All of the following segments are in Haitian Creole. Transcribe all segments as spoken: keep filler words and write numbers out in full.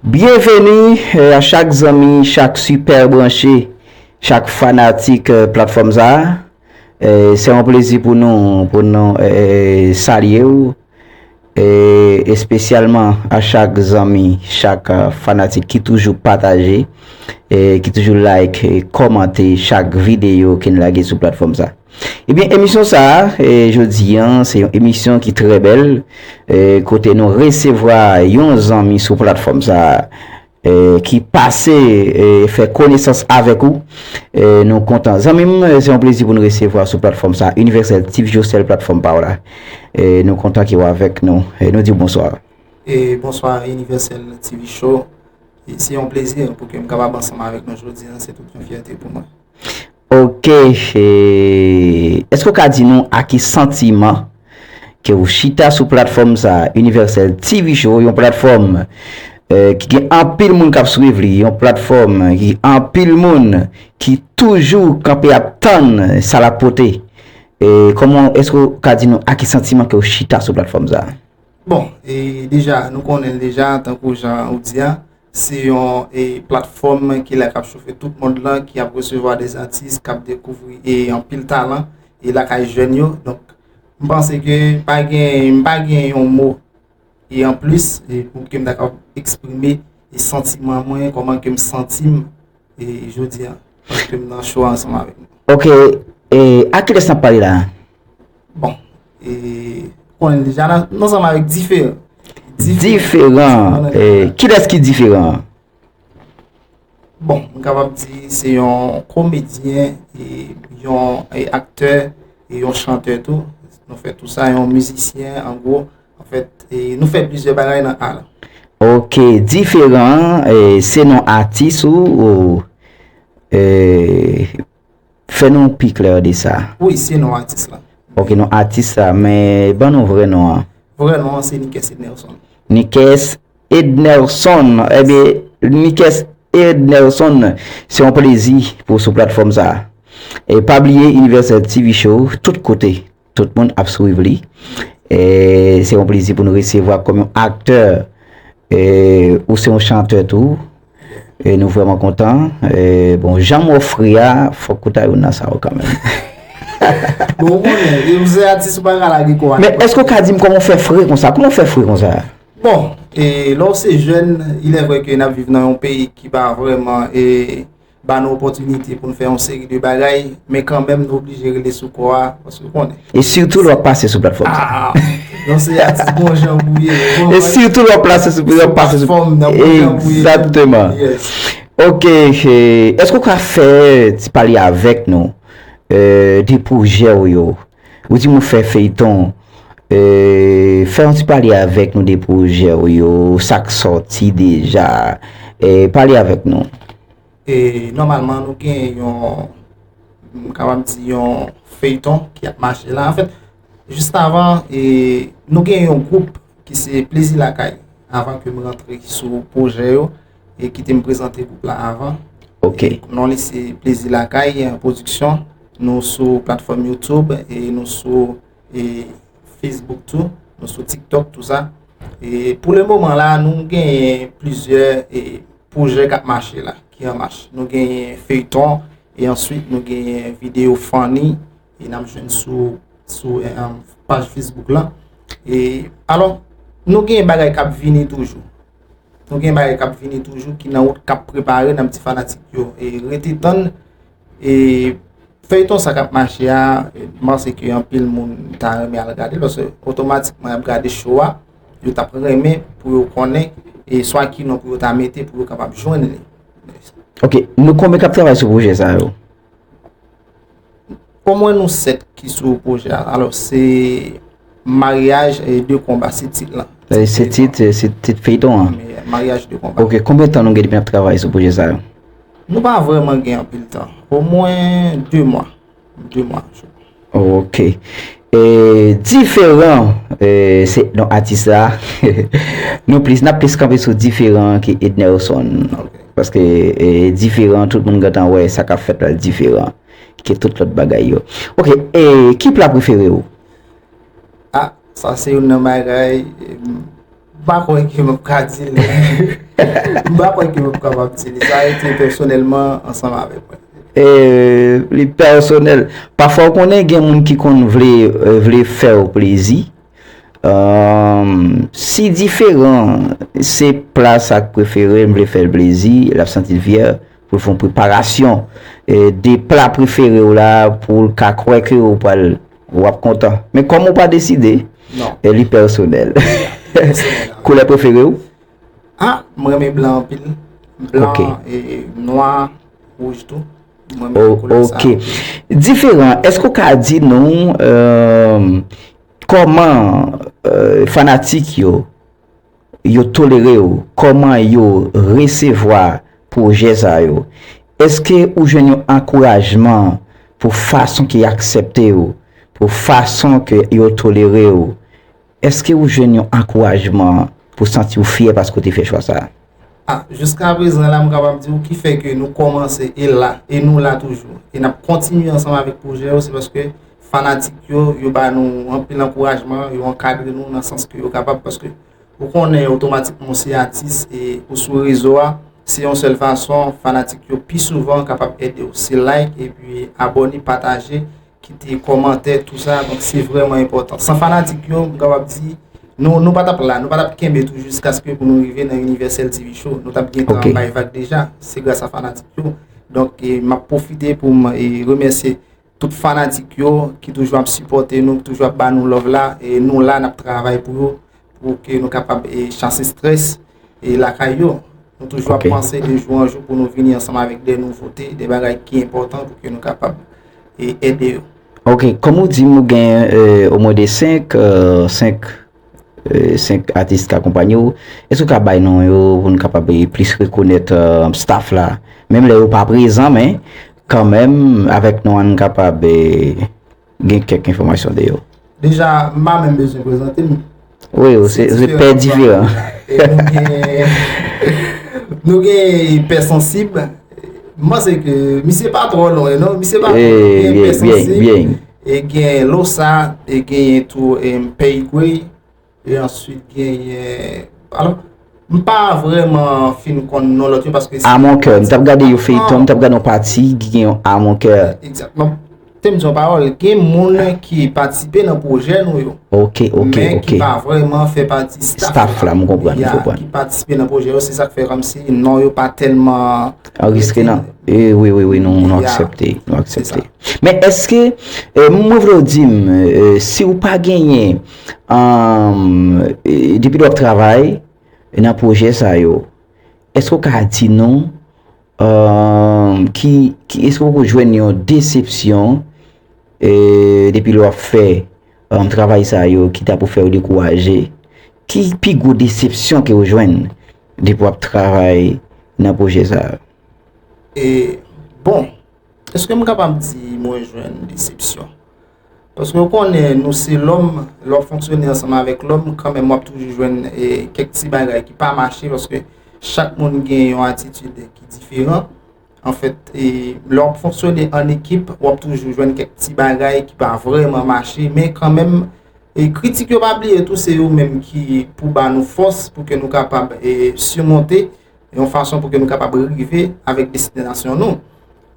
Byenveni, eh, a chak zanmi, chak sipè branche, chak fanatik, eh, platfòm sa a. Eh, se yon plezi pou nou, pou nou, eh, salye w, eh, espesyalman a chak zanmi, chak, eh, fanatik ki toujou pataje, eh, ki toujou like, eh, kòmante chak videyo ke n lage sou platfòm sa. Ebyen, emisyon sa a, eh, jodi a, se yon emisyon ki trè bèl, eh, kote nou resevwa yon zanmi sou platfòm sa a, eh, ki pase, eh, fè konesans avèk ou. Eh, nou kontan. Zanmi m, eh, se yon plezi pou nou resevwa sou platfòm sa a. Universel T V Show, sèl platfòm pa w la. Eh, nou kontan ke w avèk nou. Eh, nou di w bonswa. E bonswa, Universel T V Show. E se yon plezi pou ke m kapab ansanm avèk nou jodi a. Se tout yon fyète pou mwen. Ok, eh, èske w ka di nou a ki santiman ke w chita sou platfòm sa a, Universel T V Show, yon platfòm, eh, ki gen anpil moun k ap swiv li, yon platfòm ki anpil moun ki toujou kanpe ap tann sa l ap pote. Eh, kòman, èske w ka di nou a ki santiman ke w chita sou platfòm sa a? Bon, e deja, nou konnen l deja, tankou jan ou di a, se yon, e, platfòm ki la k ap chofe tout mond lan, ki ap resevwa de atis, k ap dekouvri, e, anpil talan, e lakay jèn yo. Donk, m panse ke pa gen, m pa gen yon mo, e, anplis, e, pou ke m ta kapab eksprime, e, santiman mwen, kòman ke m santi m, e, jodi a, paske m nan show a ansanm avèk nou. Ok, e, a kilès n ap pale la? Bon, e, konnen deja nan, ansanm avèk Diferan. Diferan. Diferan, e, kilès ki Diferan? Bon, m kapab di se yon komedyen, e, yon, e, aktè, e yon chantè tou. Nou fè tou sa, yon mizisyen, an gwo. Anfèt, e, nou fè plizyè bagay nan a la. Ok, Diferan, e, se non atis ou, ou, e, fè nou pi klè de sa. Wi, se non atis la. Ok, non atis la, men ban nou vrè non an. Vrè non an se Niques Ednerson. Niques Ednerson, ebyen, Niques Ednerson, se yon plezi pou w sou platfòm sa a. E pa bliye Universel T V Show, tout kote, tout moun ap swiv li. E se yon plezi pou nou resevwa kòm yon aktè, e ou se yon chantè tou. E nou vrèman kontan. E bon, jan m ofri a, fòk ou ta youn nan sa yo kanmenm. Bon, ou konnen, e ou se atis ou pa ka lage kò a. Men èske w ka di m kòman w fè fre konsa? Kòman w fè fre konsa? Bon, e lè w se jèn, il est vrai ke n ap viv nan yon peyi ki pa vrèman, e, ba nou opòtinite pou n fè yon seri de bagay, men kanmenm nou oblije rele sou kò a, paske w konnen. E sitou lè w ap pase sou platfòm sa. Ah, non, se atis bon jan pou ye. E sitou lè w ap pase sou, w ap pase sou platfòm nan, bon jan pou ye. Egzakteman. Yes. Ok, e, èske w ka fè ti pale avèk nou, e, de pwojè w yo? Ou di m ou fè feyton, e, fè yon ti pale avèk nou de pwojè w yo, sa k sòti deja, e, pale avèk nou. E, nòmalman, nou gen yon, m kapab di yon feyton ki ap mache la. Anfèt, jis avan, e, nou gen yon gwoup ki se Plezi Lakay, avan ke m rantre sou pwojè yo, e kite m prezante gwoup la avan. Ok. E, non li se Plezi Lakay, e, Pwodiksyon. Nou sou platfòm YouTube, e nou sou, e, Facebook tou, nou sou TikTok, tou sa. E pou le moman la, nou genyen plizyè, e, pwojè k ap mache la, ki an mach. Nou genyen feyton, e answit nou genyen videyo funny, e n ap jwenn sou, sou, e, paj Facebook la. E, alò, nou genyen bagay k ap vini toujou. Nou gen bagay k ap vini toujou, ki nan wout, k ap prepare nan ti fanatik yo. E rete tann, e feyton sa k ap mache a, e m panse ke anpil moun ta renmen al gade l, paske otomatikman y ap gade show a, yo t ap renmen pou yo konnen, e swa ki non pou yo ta mete pou yo kapab jwenn li. Ok, nou konbyen k ap travay sou pwojè sa yo? Omwen nou sèt ki sou pwojè a. Alò, se Maryaj, e, de Konba, se tit lan. E, se tit, e, se tit feyton an. Maryaj de Konba. Ok, konbyen tan nou gen depi n ap travay sou pwojè sa yo? Nou pa vrèman gen anpil tan. Omwen de mwa. De mwa. Ok. E, Diferan, e, se non atis la. Nou plis, n ap plis kanpe sou Diferan ke Ednerson. Ok. Paske, e, Diferan, tout moun gentan wè sa k ap fèt la, Diferan ke tout lòt bagay yo. Ok, e ki pla prefere w? Ah, sa se youn nan bagay, em, M pa kwè ke m ap ka di li. M pa kwè ke m ap kapab di li. Sa rete pèsonèlman ansanm avèk mwen. E, li pèsonèl. Pafwa, ou konnen, gen moun ki konn vle, e, vle fè w plezi. Ahn, si diferan, se pla sa k prefere, m vle fè l plezi, l ap santi l fyè pou l fè yon preparasyon, e, de pla prefere w la, pou l ka kwè ke ou pral, w ap kontan. Men kòm ou pa deside, Non. E, li pèsonèl. Pèsonèl. Koulè prefere w? Ah, mwen renmen blan anpil. Blan, Ok. e, nwa, wouj tou. Mwen renmen Oh, koulè sa. Ok. Diferan, èske w ka di nou, euh, kòman, euh, fanatik yo, yo tolere w, kòman yo resevwa pwojè sa yo? Èske ou jwenn yon ankourajman pou fason ke y aksepte w, pou fason ke yo tolere w? Èske ou jwenn yon ankourajman pou santi w fyè paske w te fè chwa sa a? Ah, jiska prezan la, m kapab di w ki fè ke nou kòmanse e la, e nou la toujou. E n ap kontinye ansanm avèk pwojè yo, se paske fanatik yo, yo ba nou anpil ankourajman, yo ankadre nou nan sans ke yo kapab, paske ou konnen otomatikman ou se atis e ou sou rezo a, se yon sèl fason, fanatik yo pi souvan kapab ede w. Se like, epi abòne, pataje, kite kòmantè, tou sa, donk se vrèman enpòtan. San fanatik yo, m kapab di, nou, nou pa t ap la, nou pa t ap kenbe tou jiskaske pou nou rive nan Universal T V Show. Nou t ap gentan Ok. Bay vag deja, se gras a fanatik yo. Donk, e, m ap pwofite pou m, e, remèsye tout fanatik yo ki toujou ap sipòte nou, ki toujou ap ba nou love la, e nou la, n ap travay pou yo, pou ke nou kapab, e, chase strès, e lakay yo. Nou toujou ap Ok. Panse de jou an jou pou nou vini ansanm avèk de nouvote, de bagay ki enpòtan pou ke nou kapab, e, ede yo. Ok, kòm ou di m, ou gen, euh, omwen de senk, euh, senk, euh, senk atis ki akonpanye w. Èske w ka bay non yo pou n kapab, eh, plis rekonèt, euh, staff la? Menm lè yo pa prezan, men kanmenm, avèk non an, n kapab, eh, gen kèk enfòmasyon de yo. Deja, m pa menm bezwen prezante m. Wi, wi, se se pè diferan. E nou gen, nou gen pè sansib. M panse ke misye pa twò lwen, non. Misye pa twò lwen. Eh, Gen pè byen, byen, sansib. Byen. E gen Losa, e gen tou, em, pè Igwe. E answit genyen, alò, m pa vrèman fin konn non lòt yo paske se A mon cœur, m t ap gade yon feyton, m t ap gade yon pati ki gen yon A mon cœur. Egzakteman. Te m di yon pawòl, gen moun ki patisipe nan pwojè nou yo. Ok, ok, Men ok. Ki pa vrèman fè pati staff Staff la, m konprann, m Ya, konprann. Ki patisipe nan pwojè yo, se sa k fè kòmsi non yo pa tèlman Anrejistre nan. Eh, wi, wi, wi, nou, nou Ya. Aksepte, nou Se sa. Aksepte. Men èske, eh, mwen vle w di m, eh, si w pa genyen, um, eh, depi lè w ap travay nan pwojè sa yo, èske w ka di nou, um, ki, ki, èske w poko jwenn yon desepsyon, eh, depi lè w ap fè, um, travay sa yo ki ta pou fè w dekouraje? Ki pi gwo desepsyon ke w jwenn depi w ap travay nan pwojè sa yo? E, bon, èske m kapab di mwen jwenn desepsyon? Paske w konnen nou se lòm, lè w ap fonksyone ansanm avèk lòm, kanmenm w ap toujou jwenn, e, kèk ti bagay ki pa mache, paske chak moun gen yon atitid ki diferan. Anfèt, e, lè w ap fonksyone an ekip, w ap toujou jwenn kèk ti bagay ki pa vrèman mache, men kanmenm, e, kritik yo pa bliye tou, se yo menm ki pou ba nou fòs pou ke nou kapab, e, simonte yon fason pou ke nou kapab rive avèk destinasyon nou.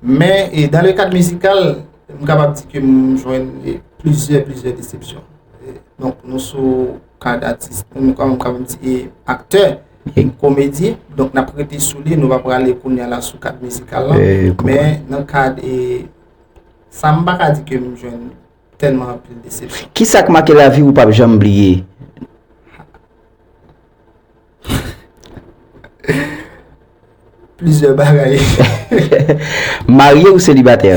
Men, e, dans le cadre musical, m kapab di ke m jwenn, e, plizyè, plizyè desepsyon. E, donk, nou sou kad atis, nou ka, m kapab di, e, aktè, komedi. Donk, n ap rete sou li, nou pa prale kounye a la sou kad mizikal la. E, Men, nan kad, e, sa m pa ka di ke m jwenn tèlman anpil desepsyon. Ki sa k make lavi w ou p ap janm bliye? Plizyè bagay. Marye ou selibatè?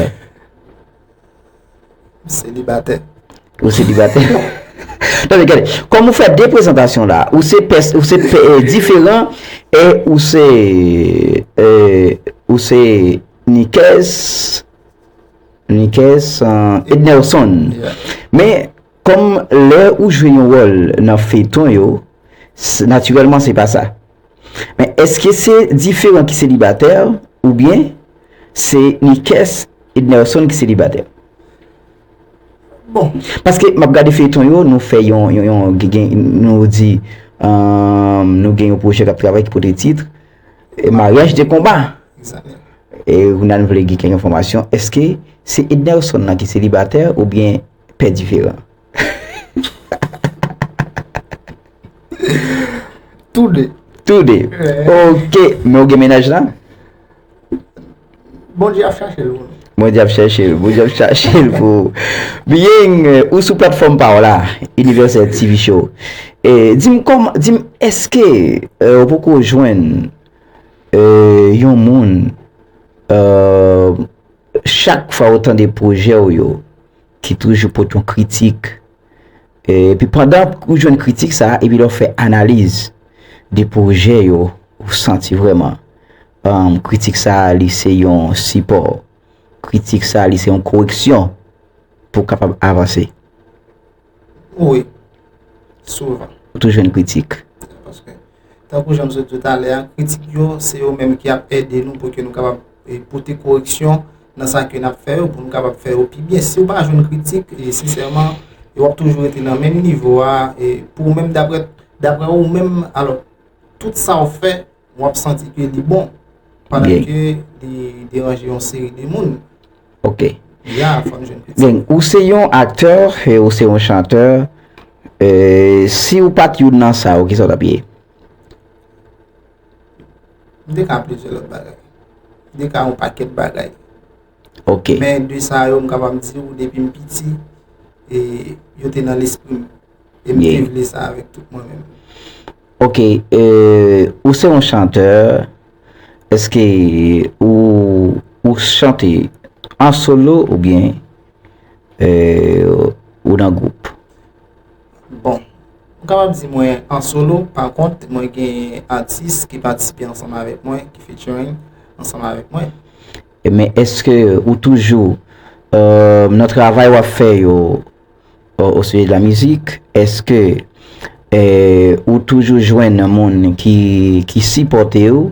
Selibatè. Ou selibatè? Tande, gade, kòm ou fè de prezantasyon la, ou se pès, ou se pè, eh, diferan, e ou se, eh, ou se Nikes, Nikes, eh, Ednerson. Yeah. Men, kòm lè ou jwe yon wòl nan feyton yo, s- natirèlman se pa sa. Men èske se diferan ki selibatè oubyen se Nikes Ednerson ki selibatè? Bon. Paske m ap gade feyton yo, nou fè yon, yon, yon, gen, gen, nou di, Ahn, nou gen yon pwojè k ap travay ki pote tit, eh, Mariage de combat. Exactly. E nou vle gen kèk enfòmasyon. Èske se Ednerson nan ki selibatè oubyen pè diferan? Tou de. Tou de. Eh. Ok. Men ou gen mennaj la? Bondye ap chache l pou nou. Bondye ap chache l, Bondye ap chache l pou ou. Byen, eh, ou sou platfòm pa w la, Universal T V Show. E di m kòman, di m, èske eh, ou poko jwenn eh, yon moun eh, chak fwa ou tande pwojè w yo, ki toujou pote yon kritik, eh, epi pandan ou jwenn kritik sa, epi lè w fè analiz de pwojè yo, ou santi vrèman, um, kritik sa li se yon sipò, kritik sa li se yon koreksyon pou w kapab avanse. Wi. Souvan. Ou toujou jwenn kritik. Paske, tankou jan m sot di w talè a, kritik yo, se yo menm ki ap ede nou pou ke nou kapab eh, pote koreksyon nan sa ke n ap fè yo, pou nou kapab fè yo pi byen. Si w pa jwenn kritik, e sensèman, e w ap toujou rete nan menm nivo a, e pou ou menm, daprè, daprè ou menm, alò, tout sa w fè, w ap santi ke li bon, pandan Byen. Ke li deranje yon seri de moun. Ok. Ya, fò n jwenn kritik. Byen, ou se yon aktè, e ou se yon chantè. E si ou pa t youn nan sa yo, kisa w t ap ye? M te ka plizyè lòt bagay. M te ka yon pakèt bagay. Ok. Men de sa yo, m kapab di w, depi m piti, e yo te nan lespri m. E m te Yeah. Vle sa avèk tout mwen menm. Ok, e, ou se yon chantè, èske ou, ou chante an solo oubyen e, ou nan gwoup? Bon, m kapab di mwen an solo, pa kont, mwen gen atis ki patisipe ansanm avèk mwen, ki featuring ansanm avèk mwen. E, men èske ou toujou, e, nan travay w ap fè yo, o, o sijè de la mizik, èske e, ou toujou jwenn moun ki, ki sipòte w?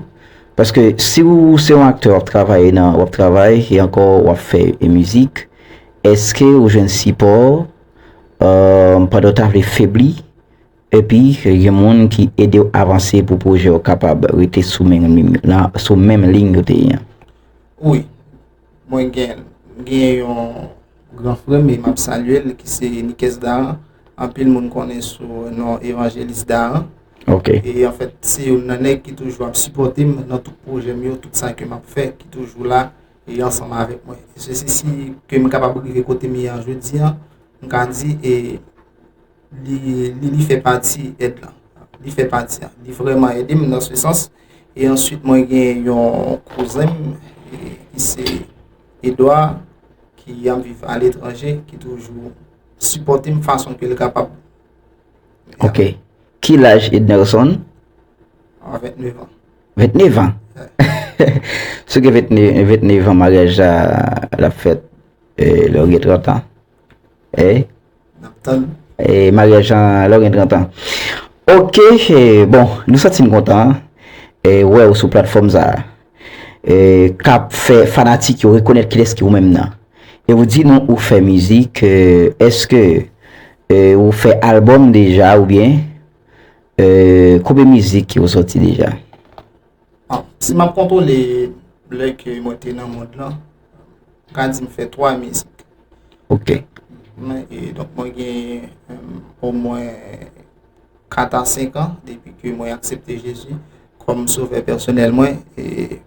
Paske si ou se yon aktè, w ap travay nan, w ap travay e ankò w ap fè e mizik, èske ou jwenn sipò e, pandan w ta vle febli? Epi gen moun ki ede w avanse pou pwojè w kapab rete sou menm, sou menm liy ou te ye an? Wi, mwen gen, gen yon gran frè m e m ap salye l, ki se Nikes Daran. Anpil moun konnen sou non Evanjelis Daran. Ok. E anfèt, se youn nan nèg ki toujou ap sipòte m nan tout pwojè m yo, tout sa ke m ap fè, ki toujou la e ansanm avèk mwen. E se, se si ke m kapab rive kote m ye an jodi an, m ka di e li, li, li fè pati èd lan. Li fè pati an. Li vrèman ede m nan se sans. E answit, mwen gen yon kouzen m, e, ki se Edouard, ki ap viv aletranje, ki toujou sipòte m fason ke l kapab. Ok. Ki laj Ednerson? A vennèf an. Vennèf an. Si w gen vennèf, vennèf an, maryaj la, l ap fèt e, lè w gen trant an. E? N ap tann. E, maryaj la, lè w gen trant an. Ok, e, bon, nou santi n kontan e, wè w sou platfòm sa a. E, k ap fè fanatik yo rekonèt kilès ki ou menm nan. E ou di nou ou fè mizik, e, èske e, ou fè albòm deja oubyen e, konbyen mizik ki ou sòti deja? Ah, si m ap kontwole lè ke mwen te nan mond lan, m ka di m fè twa mizik. Ok. Men, e, donk, mwen gen em, omwen kat a senk an depi ke mwen aksepte Jezi kòm sovè pèsonèl mwen. E,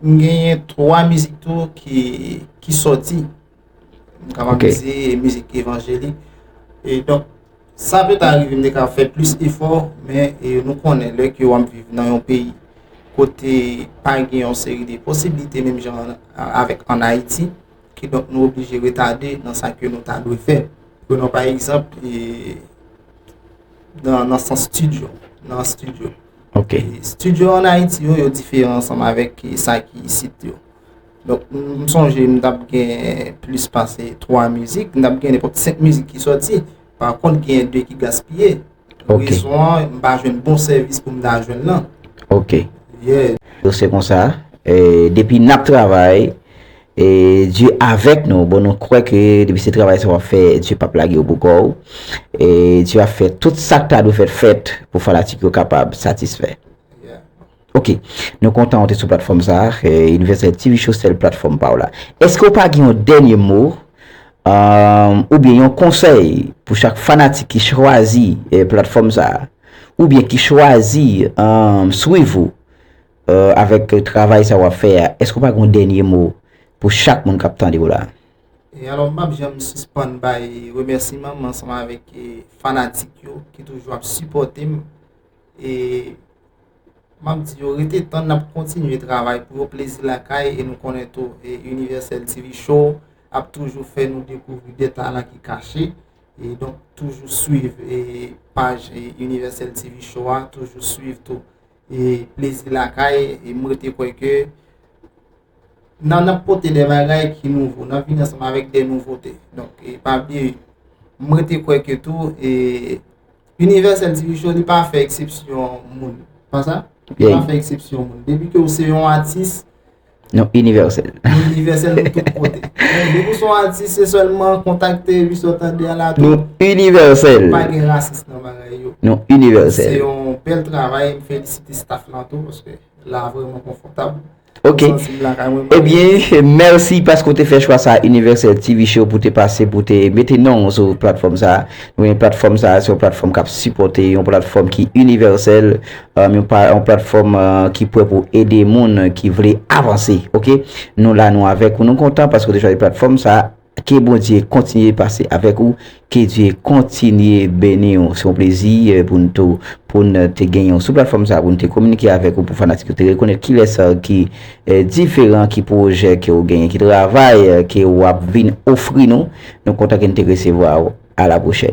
m genyen twa mizik tou ki, ki sòti. M kapab Ok. Di mizik evanjelik. E donk, sa pèt arive m te ka fè plis efò, men e, nou konnen lè ke w ap viv nan yon peyi kote pa gen yon seri de posiblite menm jan an, avèk ann Ayiti, kidonk nou oblije retade nan sa ke nou ta dwe fè. Prenons pa egzanp, e, nan, nan sans estidyo, nan estidyo. Ok. E, estidyo ann Ayiti yo, yo diferan ansanm avèk e, sa ki isit yo. Donk, m, m sonje m t ap gen plis pase twa mizik, m t ap gen nenpòt senk mizik ki sòti. Pa kont, gen de ki gaspiye. Ok. Rezon an, m pa jwenn bon sèvis pou m ta jwenn lan. Ok. Yeah. Donk se konsa, e, depi n ap travay, E Dye avèk nou. Bon, nou kwè ke depi se travay sa w ap fè, Dye p ap lage w pou kò w. E Dye ap fè tout sa k ta dwe fèt fèt pou fanatik yo kapab satisfè. Ok, nou kontan w te sou platfòm sa a. Universal T V Show, sèl platfòm pa w la. Èske w pa gen yon dènye mo, oubyen yon konsèy pou chak fanatik ki chwazi platfòm sa a, oubyen ki chwazi swiv ou avèk travay sa w ap fè a? Èske w pa gen yon dènye mo pou chak moun k ap tande w la? E alò, m p ap janm sispann bay remèsiman m ansanm avèk fanatik yo ki toujou ap sipòte m. E m ap di yo rete tann, n ap kontinye travay pou yo. Plezi Lakay, e nou konnen tou e Universal T V Show ap toujou fè nou dekouvri de talan ki kache. E donk, toujou swiv e paj e Universal T V Show a, toujou swiv tou e Plezi Lakay, e m rete kwè ke nan n ap pote de bagay ki nouvo, n ap vini ansanm avèk de nouvote. Donk, e pa bliye, m rete kwè ke tou e Universal T V Show, li pa fè eksepsyon moun. Pa sa? Li pa fè eksepsyon moun. Depi ke w se yon atis, nou inivèsèl. Nou inivèsèl, nou tout kote. Donk, depi w se yon atis, se sèlman kontakte emisyon Tande a la tou. Nou inivèsèl. Pa gen rasis nan bagay yo. Nou inivèsèl. Se yon bèl travay, m felisite staff lan tou, paske la vrèman konfòtab. Ok. Ebyen, mèsi paske w te fè chwa sa a, Universal T V Show, pou te pase, pou te mete non w sou platfòm sa a. Nou gen platfòm sa a, se yon platfòm k ap sipòte, yon platfòm ki inivèsèl, yon platfòm ki prè pou ede moun ki vle avanse. Ok? Nou la, nou avèk ou, nou kontan paske w te chwazi platfòm sa a. Ke Bondye kontinye pase avèk ou, ke Dye kontinye beni w. Se yon plezi pou n tou, pou n te genyen w sou platfòm sa a, pou n te kominike avèk ou, pou fanatik yo te rekonèt kilès ki diferan, ki pwojè ke w genyen, ki travay ke w ap vin ofri nou. Nou kontan ke n te resevwa w. A la pwochèn.